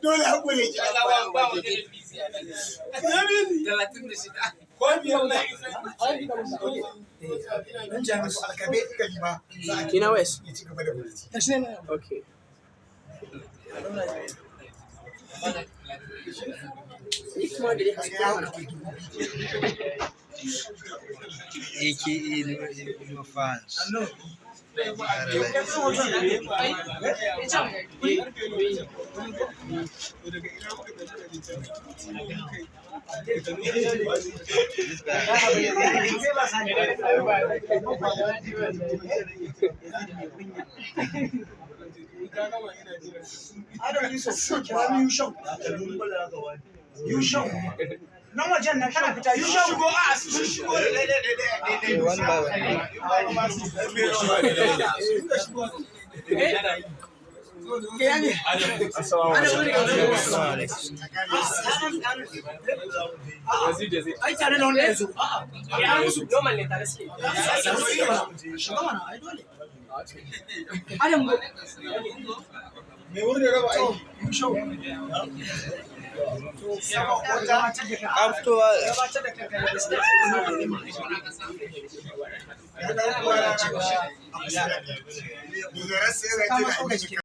Dole haƙuri ya alkabe kalima za a Ina West? ci gaba da mulki. Okay. Ni kuma da Kaga ya hau kamar 2000. AKA no fans. Adam Yusuf, kira Yushau. Yushau. Nan wajen nan kana fita Yushau. Shigo a sun shigo da ɗaya. One by one. Ai tare da wannan yanzu. A'a. Ya musu Normal ne tare suke. Shiga mana ai dole. Adam go. Me wurin raba aiki. Yushau. An fitowa Gabatar da kanka da step. Ya ɗan uwa na ce a kusa da ni. Dogaran sai ya ce da